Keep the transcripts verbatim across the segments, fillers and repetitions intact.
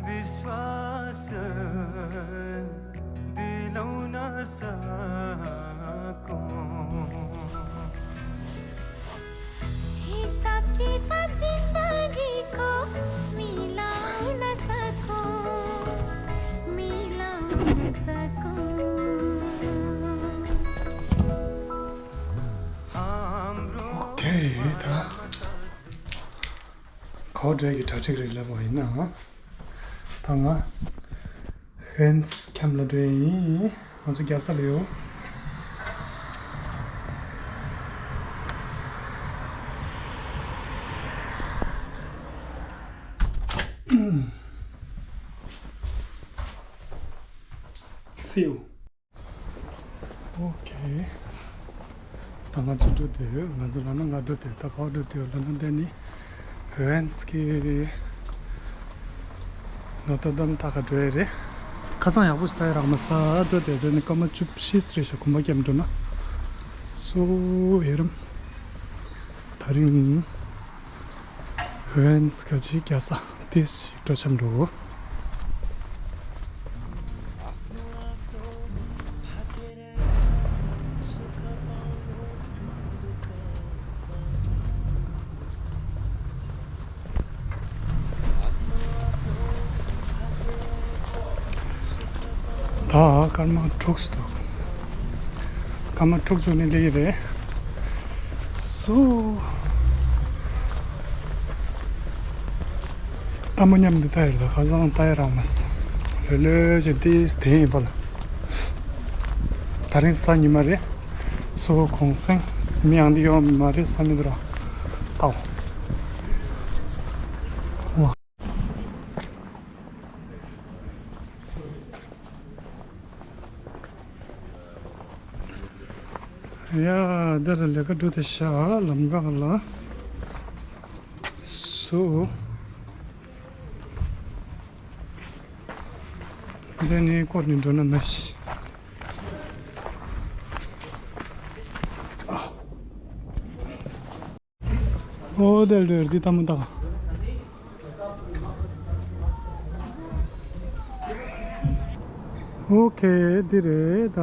विश्वास दिलौन सको। हिसाब किताब जिन्दगीको मिलाउन सको, मिलाउन सको। हाम्रो ओके, ད་ཁོ་འདྲ་གི་གྲ་སྒྲིག་རེད་ལབ་པ་ཡིན་ན། ད་ང་ཧན་སི་ཁྱམས་ལ་འགྲོ་ཡིན། ང་ཚོ་རྒྱལ་ས་ལ་ཡོད། See you. ཨོ་ཁེ། ད་ང་ཚོ་འགྲོ་བསྡད་ཡོད། ང་ཚོ་ལབ་ན་ང་འགྲོ་བསྡད་ཡོད། ད་ག་པར་འགྲོ་བསྡད་ཡོད་ལབ་ན། འདི་ནི་ཧན་སི་གི་ནོ་ཏར་དམ་ལྟ་ག་འགྲོ་ཡ་རེད། ཁ་སང་ཡག་པོ་ཞིག་ལྟ་ཡ་རག་མ་སོང་། ད་འགྲོ་བསྡད་ཡོད། འདི་ནི་སྐར་མ་བཅུ་བཞི་རེད་ཤག་གོམ་པ་བརྒྱབ་འགྲོ་ན། སོ་ཧེ་རམ། ད་རིང་ཧན་སི་ཁ་ཆེ་རྒྱལ་ས་ཏིས་ཞིག་འགྲོ་འཆམ་འགྲོ། ད་སྐར་མ་དྲུག་འདུག་སྐར་མ་དྲུག་བཅུ་ནས་སླེབས་ཀྱི་རེད། སོ། ལྟད་མོ་མཉམ་དུ་ལྟ་ཡི་རེད། ད་ཁ་སང་ལྟ་ཡ་རག་མ་སོང་། ལྷོད་ལྷོད་བྱས་ཏིས་དེ་ཡིན་པ་ལ། ད་རིང་གཟའ་ཉི་མ་རེད། སོ་གུང་སེང་། མི་ཡང་འདི་ཡོང་མ་རེད་བསམ་གྱི་འདུག་ར། ལྟའོ། ཡ། འདི་ལ་ལས་ཀ་འགྲོ་དེ་ཤ་ལམ་འགག་ལ། སུ། འདི་ནས་སྐོར་ནས་འགྲོ་ན་མ་ཤི། ཨོ་དེ་ལ་འདི་ལྟད་མོ་ལྟ། ཨོ་ཁེ། འདི་རེད་ད།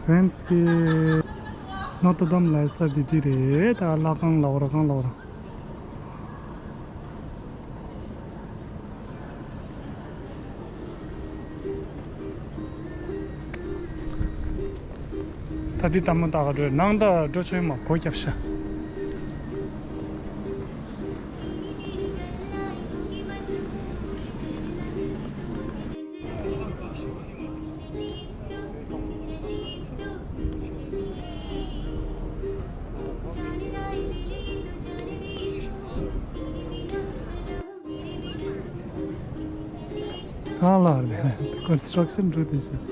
ཧན་སི་གི་ནོ་ཏར་དམ་ལབ་ས་འདི་འདི་རེད་ད། ལྷ་ཁང་ལབ་ར་ཁང་ལབ་ར། ད་འདི་ལྟད་མོ་ལྟ་ག་འགྲོ། ནང་ད་འགྲོ་ཆོག་མ། སྒོ་བརྒྱབ་ཤག་གང་ལ་རེད། ཀོན་སི་ཊྲག་ཤན་འགྲོ་དེ་ཟེར།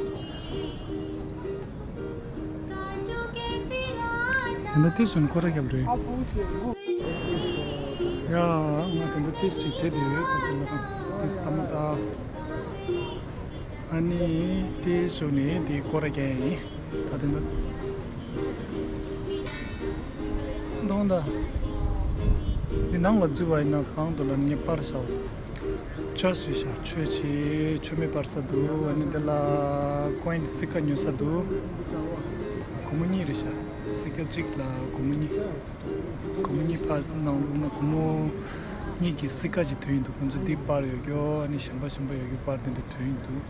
ད་ལྟ་ཏིས་ཞོན་ཁོ་ར་རྒྱབ་རེད། ཡ། ང་ད་ལྟ་ཏིས་ཞིག་དེད་དེ་ཡོད། ད་ལྟ་ཏིས་ལྟད་མོ་ལྟ། ཨ་ནི་ཏིས་ཞོན་ནི་འདི་སྐོར་ར་རྒྱག་ཡིན། ད་དེ་འདྲ། གདོང་ད། འདི་ནང་ལ་འཛུལ་བ་ཡིན་ན་གང་འདུག་ལབ་ན་ངས་པར་བཞག་ཅོས་རེད་ཤག་ཆོས་ཆེ་ཆོས་མེད་པར་ས་འདུག་ཨ་ནི་འདི་ལ་ཀོའིན་སིག་ཀ་ཉོ་ས་འདུག་སྒོར་མོ་གཉིས་རེད་ཤག་སིག་ཀ་གཅིག་ལ་སྒོར་མོ་གཉིས། སྒོར་མོ་གཉིས་ཕར་ནང་བླུགས་ན་སྒོར་མོ་གཉིས་ཀྱི་སིག་ཀ་ཅིག་ཐོན་ཡོང་དུས། ཁོང་ཚོ་འདི་པར་ཡོད་རྒྱུ། ཨ་ནི་གཞན་པ་གཞན་པ་ཡོད་རྒྱུ་པར་དེ་འདྲ་ཐོན་ཡོང་དུས།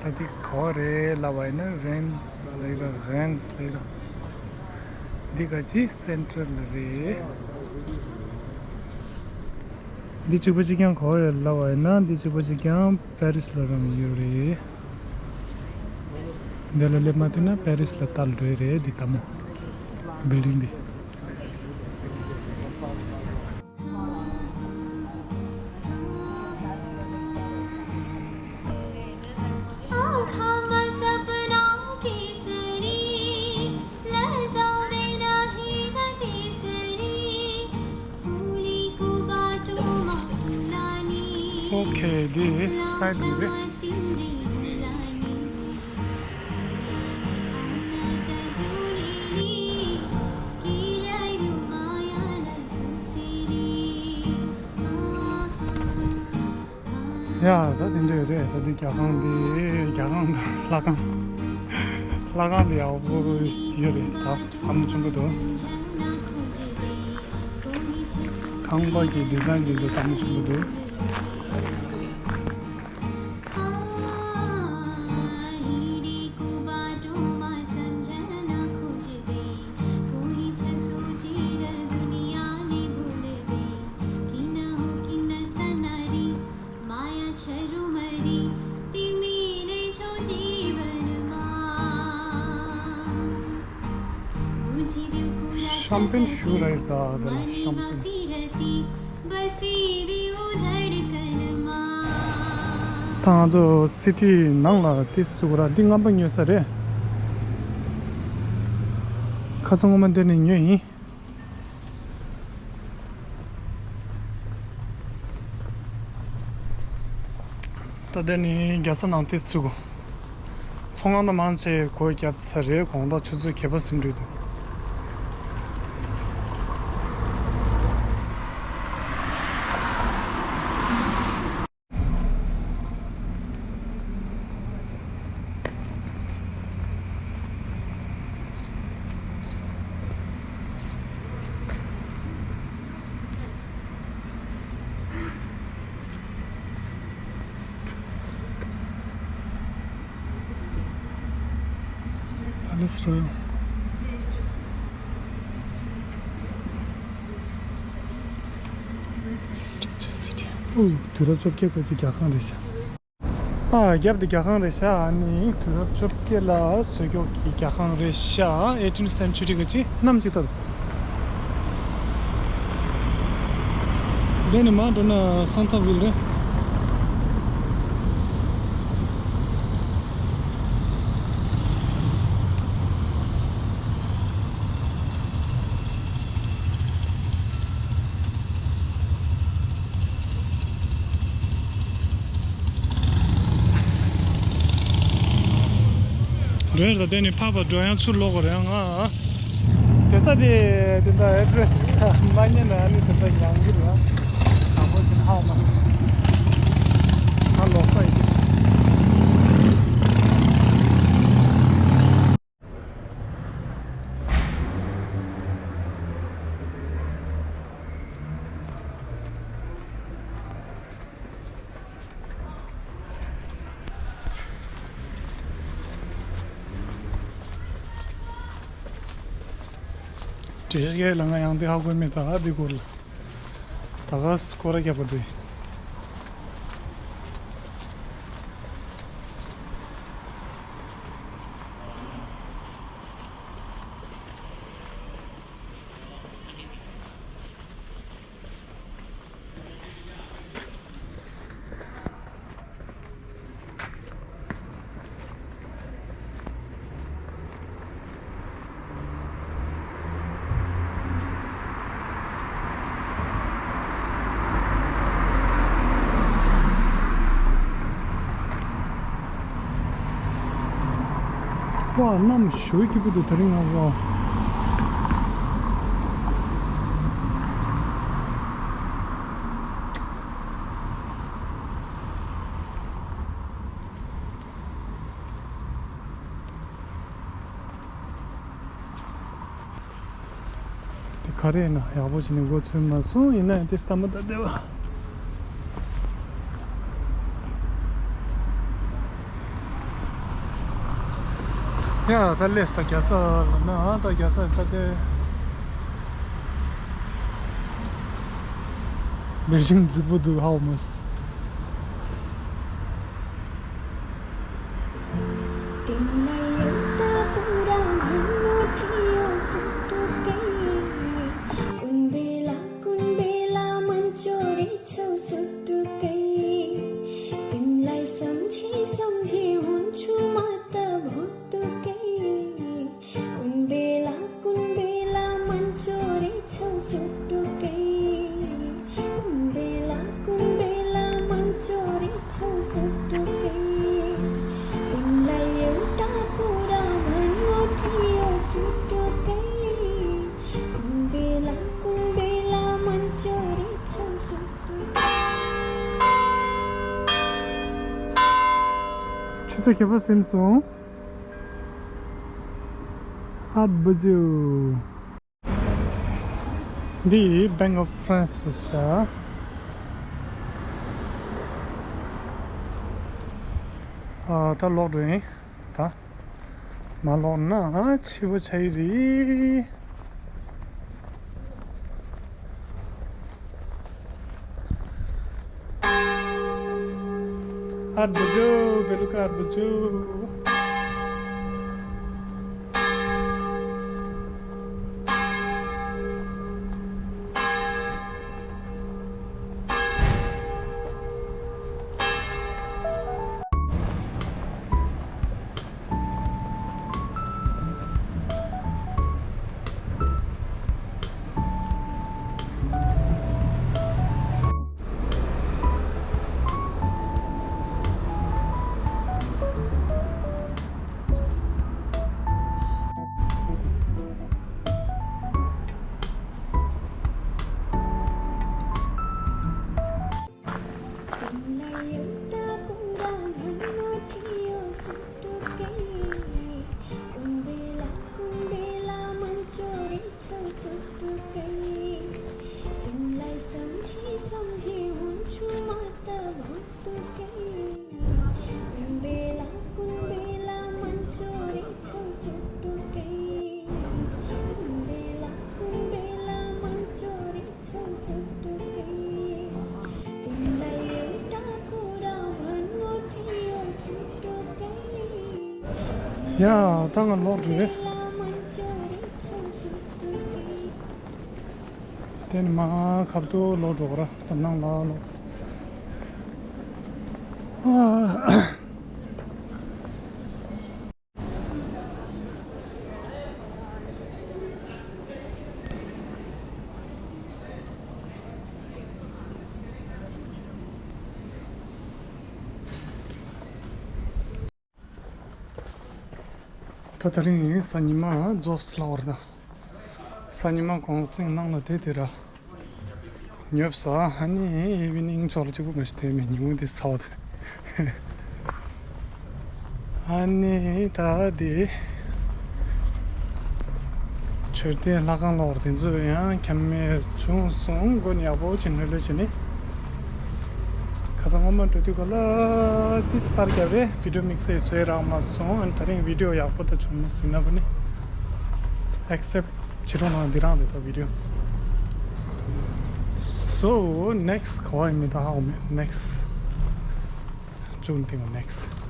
ད་འདི་ག་བ་རེད་ལབ་པ་ཡིན་ན་རེན་སི་ལབ་ཀྱི་ར། རེན་སི་ལབ་ཀྱི་ར། འདི་ག་ཅི་སེན་ཊར་ལ་རེད། འདི་གཅིག་པ་གཅིག་རྐྱང་ག་བ་རེད་ལབ་པ་ཡིན་ན། འདི་གཅིག་པ་གཅིག་རྐྱང་པེ་རིས་ལ་རང་ཡོད་རེད། འདི་ལ་སླེབས་མ་ཐུབ་ན་པེ་རིས་ལ་ལྟ་ལ་འགྲོ་ཡི་རེད། འདི་ལྟད་མོ་བིལ་ཌིང་འདི། ཨོ་ཁེ། འདི་སའེ་ཌི་རེད། ཡ་ད་དེ་འདྲས་རེད། ད་དེ་རྒྱ་ཁང་དེ་རྒྱ་ཁང་དང་ལྷ་ཁང་། ལྷ་ཁང་དེ་ཡག་པོ་ཡོད་རེད། ད་ལྷ་མོ་ཆེན་པོ་འདུག། ཁང་པ་གི་ཌི་ཛའིན་དེ་ཚོ་ལྷ་མོ་ཆེན་པོ་འདུག། ཤམ་པེན་ཞུ་ར་ཡིར་ད་དེ་ལ་ཤམ་པེན། ད་ང་ཚོ་སི་ཊི་ནང་ལ་དེ་བཙུགས་ར་འདི་རྔམ་པ་ཉོ་ས་རེད། ཁ་སང་ངོ་མ་འདི་ནས་ཉོས་ཡིན། ད་ལྟ་ནི་རྒྱལ་ས་ནང་ཏི་བཙུགས། ཚོང་ཁང་དང་མང་ཆེ་སྒོ་བརྒྱབ་ཚར་རེད། དགོང་དག་ཆུ་ཚོད་བརྒྱད་པ་ཟིན་འགྲོ་འདུག། Palace Royal. Statue City. ཨོ། དུས་རབས་བཅོ་བརྒྱད་ཀྱི་རྒྱལ་ཁང་རེད་ཤག། ཨ། རྒྱབ་དེ་རྒྱལ་ཁང་རེད་ཤག། ཨ་ནི་དུས་རབས་བཅོ་བརྒྱད་ལ་བཟོས་ཀྱོག་གི་རྒྱལ་ཁང་རེད་ཤག། ཨེ་ཊིན་སེན་ཅུ་རི་གི་ཅི་ནམ་ཅིག་ད། དེ་ནི་མ་འགྲོ་ན་སང་ཐོ་ཝིལ་རེད། འགྲོ་ཡ་ད་དེ་ནི་ཕར་ཕར་འགྲོ་ཡང་ཚུར་ལོག་དགོས་རེད་ང་། དེ་ས་དེ་དེ་འདྲ་ཨེ་ཌི་རེ་སི་མ་རྙེད་ན་ཨ་ནི་དེ་འདྲ་ཡང་གི་རེད། དང་པོ་དེ་ཧ་མ་སོང་། ང་ལོག་ས་ཡིན། དྲི་ཤ་ལ་ང་ཡང་དེ་ཧ་གོ་མེད། ད་ག་དེ་སྐོར་ལ་ད་ག་སྐོར་ར་རྒྱབ་པ་དེ། ཝ། གནམ་ཞོ་སྐྱིད་པོ་འདུག་དེ་རིང་ང་ཝ། དེ་ག་རེ་ཡིན་ན་ཡག་པོ་བྱས་ནས་འགོ་ཚུགས་མ་སོང་། ཡིན་ན་ཡང་དེ་སྟབས་མ་ད་བདེ་བ། ཡ་ད་ལས་ད་རྒྱ་ས་ལ་ན་ད་རྒྱ་ས་ད་དེ་བེལ་ཇིང་རྫིག་པོ་འདུག་ཧ་གོ་མ་སོང་། ཚོ་ཁྱད་པར་སེམས་སོང་། ཨ་བུ་ཇུ། འདི་Bank of France རེད་ཤག་ཨ། ད་ལོག་འགྲོ་ཡིན། ད་མ་ལོག་ན་འཕྱི་པོ་ཆགས་ཀྱི་རེད། ཨ་བུ་ཇུ། བེ་ལུ་ཀ་ཨ་བུ་ཇུ། ཡ། ད་ང་ལོག་འགྲོ་རེད། དེ་ནི་མ་ཁབ་ཏུ་ལོག་འགྲོ་ག་ར། ད་ནང་ལ་ལོག་ཨ། ད་དེ་རིང་གཟའ་ཉི་མ་རྫོགས་སླ་བར་དང་། གཟའ་ཉི་མ་གུང་སེང་ནང་ལ་དེ་དེ་ར། ཉོབ་སོ། ཨ་ནི་ཨི་བི་ནིང་ཅོག་ལ་གཅིག་པུ་མ་ཞིག་དེ་མེད་ཉིན་མོ་འདི་ཚ་བ་དེ། ཨ་ནི་ད་འདི་མཆོད་རྟེན་ལྷ་ཁང་ལོག་དེ་ཚོ་ཡང་ཁྱམས་མེད་བྱུང་སོང་། མགོ་ནས་ཡག་པོ་ཅིག་སྣོད་ལས་བྱས་ནས། ཁ་སང་སྔོན་མ་འགྲོ་དུས་ག་ལ་ཏིས་པར་རྒྱབ་པས་བི་ཌིའོ་དམིགས་བསལ་བཟོས་རག་མ་སོང་། ཨ་ནི་དེ་རིང་བི་ཌིའོ་ཡག་པོ་ད་བྱུང་མ་སྲིད་ན་བུ་ནི་ཨེག་སེབ་བྱེད་རོགས་གནང་། འདི་རང་རེད་ད་བི་ཌིའོ། So next ག་བ་ཡིན་མིན་ད་ཧ་གོ་མེད། Next ཅུང་ཏིང་next།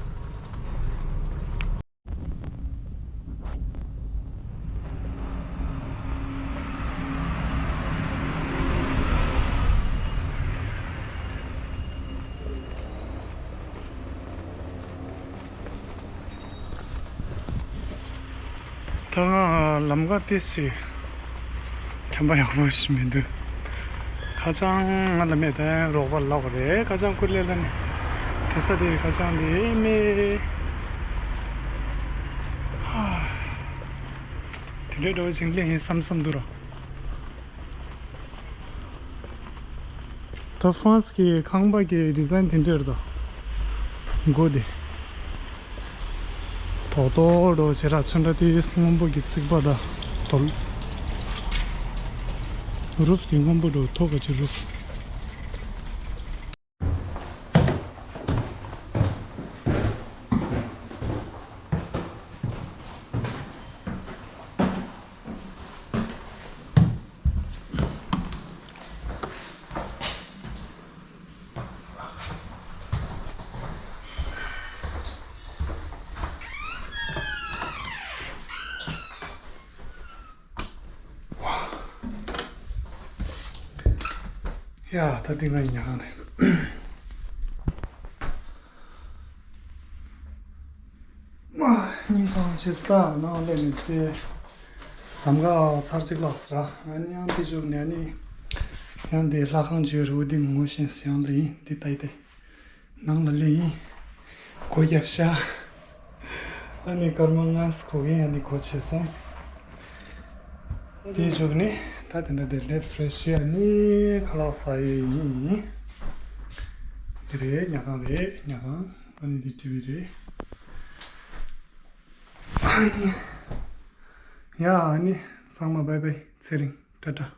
ད་ང་ལམ་ཁ་ཏོག་ཙམ་དྲན་པ་ཡག་པོ་ཞིག་མི་འདུག་ཁ་སང་ང་ལ་མེད་དེ་རོགས་པ་ལབ་པ་རེད། ཁ་སང་ཀུ་ལེ་ལ་ནི་དེ་ས་དེ་ཁ་སང་དེ་མེད། དེ་འདྲའི་འགྲོ་བཞིན་ལས་ཡིན་བསམ་བསམ་འདུག་ར། ད་ཧྥ་རན་སི་གི་ཁང་པ་གི་ཌི་ཛའིན་དེ་འདྲ་རེད་ད། མགོ་དེ་རྡོག་རྡོག་རྡོག་བྱས་ར། ཚོན་ཁྲ་དེ་སྔོན་པོ་གི་རྩིག་པ་དང་རྡོ། རུབ་དེ་སྔོན་པོ་འགྲོ་ཐོག་ག་ཅི་རུབ། ཡ། ད་འདི་ང་ཉལ་ཁང་རེད། མ་གཉིད་སང་ཕྱིར་ས་ནང་སླེབས་ནས་དེ་ལམ་ཁ་ཚར་གཅིག་ལགས་ཟེར། ཨ་ནི་ཡང་དེ་བཞུགས་ནས་ཨ་ནི་ཡང་དེ་ལྷ་ཁང་བརྗོད་རུ་དེ་ངོ་ཤེས་ཡང་ལ་ཡིན་དེ་ལྟ་ཡི་དེ། ནང་ལ་སླེབས་ཡིན། སྒོ་བརྒྱབ་ཤག་ཨ་ནི་སྐར་མ་ལྔ་ཙམ་སྒུག་གིན་ཨ་ནི་སྒོ་ཕྱེ་སོང་། དེའི་མཇུག་ནས་ད་དེ་འདྲ་དེ་ལས་ཕི་རེ་ཤི་ཨ་ནི་ཁ་ལག་ཟ་ཡས་ཡིན། འདི་རེད། ཉལ་ཁང་རེད། ཉལ་ཁང་། ཨ་ནི་འདི་ཊི་ཝི་རེད། ཡ་ཨ་ནི་ཚང་མ་བྷའི་བྷའི། ཚེ་རིང་། ཊ་ཊ།